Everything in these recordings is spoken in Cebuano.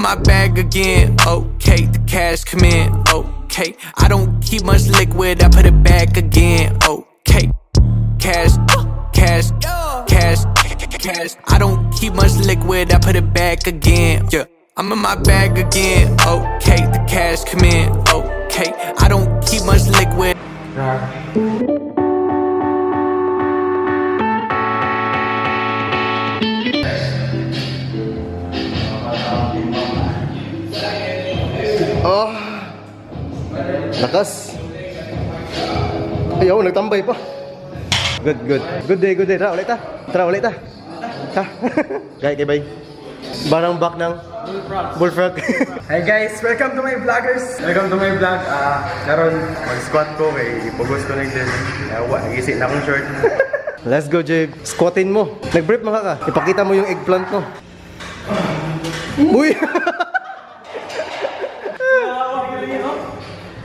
in my bag again. Okay, the cash come in. Okay, I don't keep much liquid, I put it back again. Okay, cash, cash, cash, cash. I don't keep much liquid, I put it back again. Yeah, I'm in my bag again. Okay, the cash come in. Okay, I don't keep much liquid. Oh. Lakas. Ayaw, nagtambay pa. Good, good. Good day, good day. Tara, ulit ta. Tara, ulit ta. Ha? Gay, kay bay. Barang back ng Bullfrog. Bullfrog. Hi guys! Welcome to my vloggers! Welcome to my vlog. Ah, karon mag-squat ko kay pugos ko nag wa gising na akong short. Let's go, Jabe. Squatin mo. Nag-brief mga ka. Ipakita mo yung eggplant mo. Uy!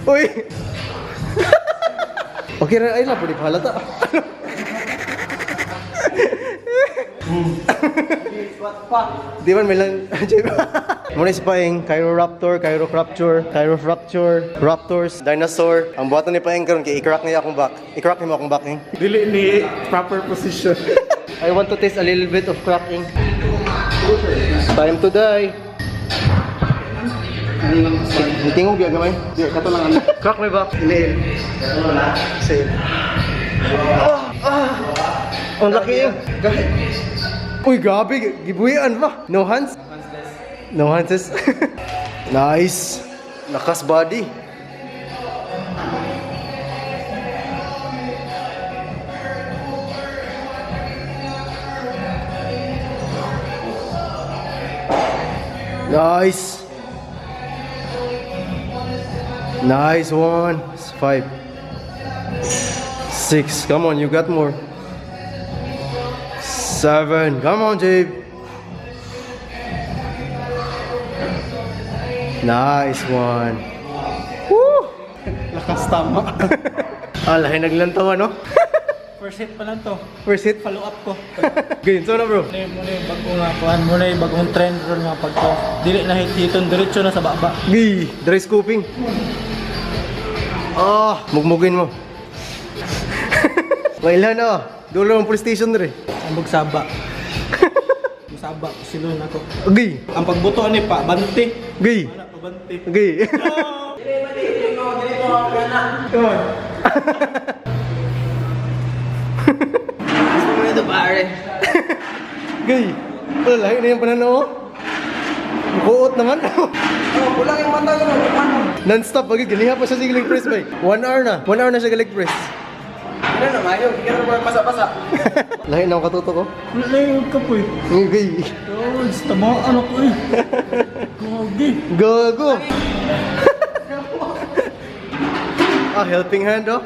Uy! Okay ra ay na pwede pahalata. Di man may lang Jabe. Muna si Paeng, Chiroraptor, Chirocrapture, Chirofracture, Raptors, Dinosaur. Ang buhaton ni Paeng karon kay i-crack niya akong back. I-crack nimo akong back eh. Dili ni proper position. I want to taste a little bit of cracking. Time to die. Tingog ya gamay. Di kato lang ano. Crack my back. Inhale. Exhale. Ah, ah. Ang laki yun. Uy, grabe. Gibuhian pa. No hands? No hands. Nice. Lakas body. Nice. Nice one. It's 5. 6. Come on, you got more. 7. Come on, Jabe. Nice one. Woo! Lakas tama. Ah, lahi naglantaw ano? First hit pa lang to. First hit. Follow up ko. Ganyan, so na bro. Muna yung bagong nga kuan, muna yung bagong trend ron nga pagka dili na hit hiton diretso na sa baba. Gay, dry scooping. Ah, mugmugin mo. Mailan na. Dulo ang police station dre. Ang bugsaba. Musaba silon ako. Gay, Ang pagbuto ani pa bante. gay, Wala pa bante. gay. Come on. Gusto mo nito pare. Gay. Wala lahi na yung pananaw. Oh. Buot naman. Oh, kulang yung mata ko. Non-stop pag ganiha pa siya sa leg press bay. 1 hour na. 1 hour na siya leg press. Ano na mayo, kaya na pasa-pasa. Lahi na ang katuto ko. Wala na yung kapoy. Gay. Oh, tamaan ako eh. Gogi. Gago. Ah, helping hand oh.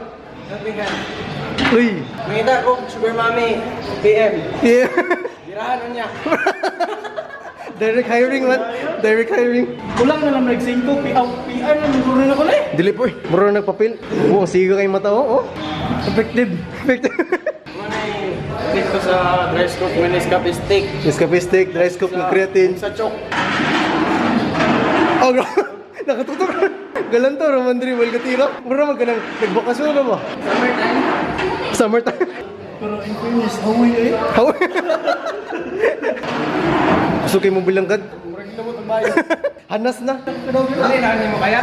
Helping hand. Uy. Mangita ko, sugar mommy, PM. Yeah. Girahan niya. Direct hiring man. Direct hiring. Kulang na lang nag 5 PR PR na siguro na ko na eh. Dili po eh. Mura nagpapil. Oo, siga kay mata oh. Oh. Effective. Perfect. Muna yung dito sa dry scoop, may Nescafe stick. Nescafe stick, dry scoop ng creatine. Sa choke. Oh, grabe. Nakatutok. Galanto, Roman Dribble, katira. Mura mag kanang nagbakasyon na ba? Summertime. Summertime. Pero in fairness, amoy eh. How? Gusto kayo mo bilangkad? Murag lumot ang bayo. Hanas na. Ano yun, mo kaya?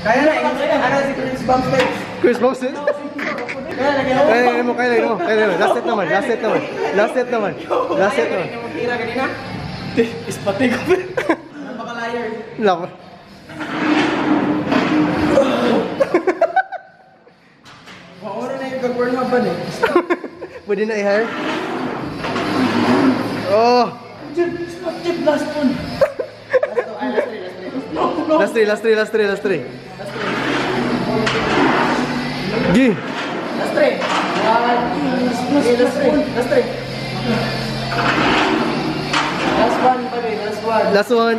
Kaya na, ano si Chris Bumstead? Chris Bumstead. Kaya na, kaya Kaya mo, kaya mo, kaya mo. Last set naman, last set naman. Last set naman. Last set naman. mo tira kanina. Ispate ko. Baka liar. Love. Maura na yung kag-burn ba eh. Pwede na i-hire? Oh! Spate last one. Last three, last three, last three, last three. Gi! Last three. One, two, three, last three. Last three. Last one, pare. Last one. Last one.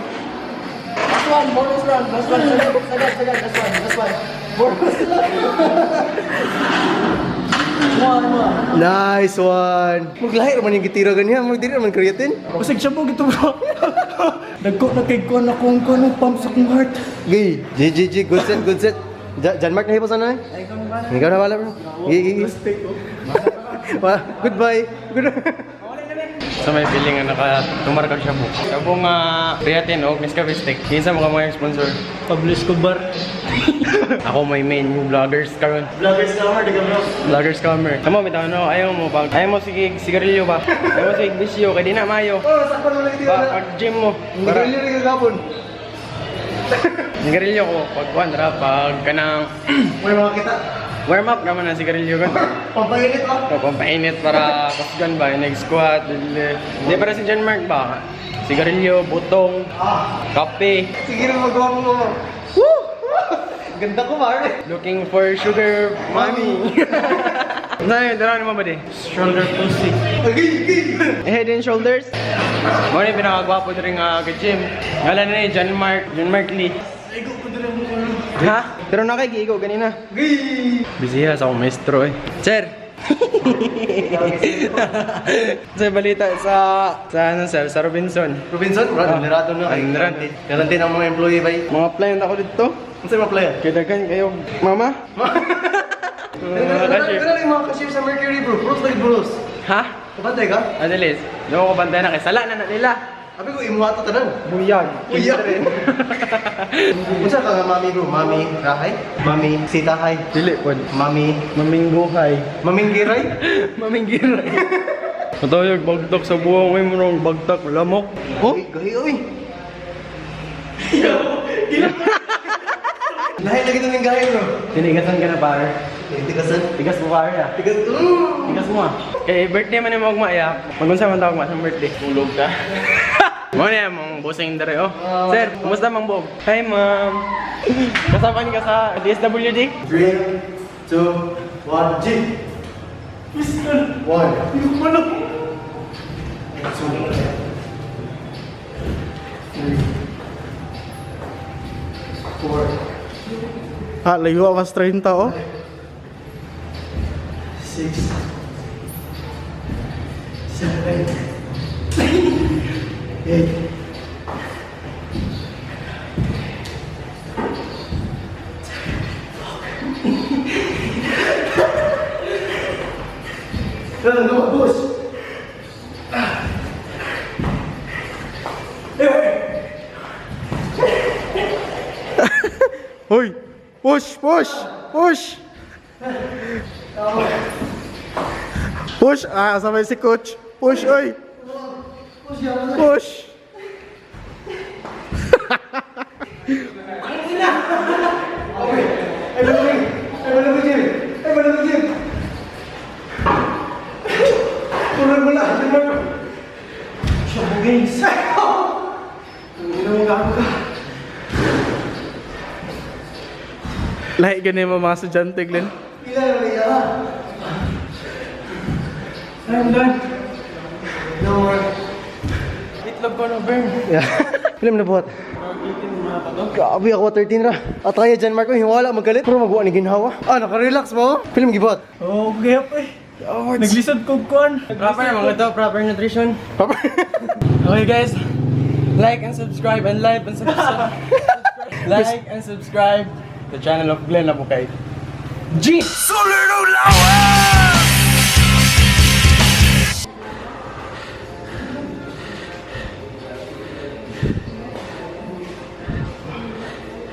Last one, bonus round. Last one. Sagad, sagad, sagad. Last one. Last one. Bonus round. Nice one. Maglahi raman yung gitira ganyan. Magdiri raman creatine. Usig siya po gito, bro. Nagko na kay kuan akong kuan ng pump sa akong heart. Gay. G, G, G. Good set, good set. John Mark, nahipo sana eh. Ikaw na wala, bro. Gay, gay, gay. Goodbye. Good. So may feeling nga naka tumarkag siya bu. Sabo nga creatine og Nescafe stick. Kinsa mo ka mga sponsor? Publish ko bar. Ako may main vloggers karon. Vloggers scammer, di ka, bro. Vlogger scammer. Kamo bitaw no, ayaw mo pag ayaw mo sige sigarilyo ba. Ayaw mo sige bisyo kay di na mayo. Oh, sakpan mo lang gitira Ba na. pag gym mo. Para. Para Hindi kagapon. sigarilyo ko pag kuan ra pag kanang May mga kita. warm up naman ang sigarilyo ko. Pampainit ah. So, pampainit para kusgan ba, nag-squat, deadlift. Di para si John Mark ba? Sigarilyo, butong, kape. Sige na magawa mo mo. Woo! Ganda ko, pare. Looking for sugar mommy. Ano yun? Dalawa mo ba di? Shoulder pussy. Agay, agay. Head and shoulders. Mo ni pinakagwapo diri nga ka gym. Ngala na ni John Mark, John Mark Lee. Ha? Pero na kay giigo ganina. Agay. Busy sa akong maestro eh. Sir. Sa balita sa ano sir, sa Robinson. Robinson, bro, nirado na. Ay, nirado. Garantin ang mga employee bay. Mga plan ako dito. Ano sa'yo mga player? Kaya daghan kayo, mama. Mga cashier. Ano yung mga cashier sa Mercury, bro? Bros like bros. Ha? Kabantay ka? Adelis, no ko bantay na kay sala na na nila. Sabi ko, imuha to tanan. Buyag. Uya. Unsa ka nga mami, bro? Mami Rahay? Mami Sitahay? Dili pod. Mami Mamingguhay. Maminggiray? Maminggiray. Matayog bagtak sa buwang ay mo nang bagtak lamok. Oh? Gahi, oy. Lahi lagi itong gahi, bro. Tinigasan ka na pare. Eh, tigasan. Tigas mo pare ah. Tigas. Tigas mo ah. Kay birthday man mo ugma ya. Magunsa man tawag ma sa birthday. Tulog ka. Mo na mong busing dere oh. Sir, kumusta mang Bob? Hi ma'am. Kasama ni ka sa DSWD? 3, 2, 1, G! One. Two. Three. Four. Ah, layo mas 30 oh. Six. Seven. Eight. No, no, no, push. Hoy! Push, push, push. Push, ah, sabay si coach. Push, oy. Push. Ay, malamig! Ay, malamig, Jim! Ay, malamig, Jim! Tuloy mo na! Tuloy mo! Siya guys! Ang ginawa gago ka. Lahi gani mo mga estudyante, Glenn. Pila na iya. I'm done. No more. Itlog ko no burn. Yeah. Film na buhat. Grabe ako 13 ra. At kaya dyan Marco, hiwala magalit. Pero magawa ni ginhawa. Ah, naka-relax mo. Film gibuhat. Oh, okay eh. Naglisod ko kuan. Proper mga to, proper nutrition. Okay guys, like and subscribe and like and subscribe. Like and subscribe the channel of Glenn Abukay. G! Solar no lower!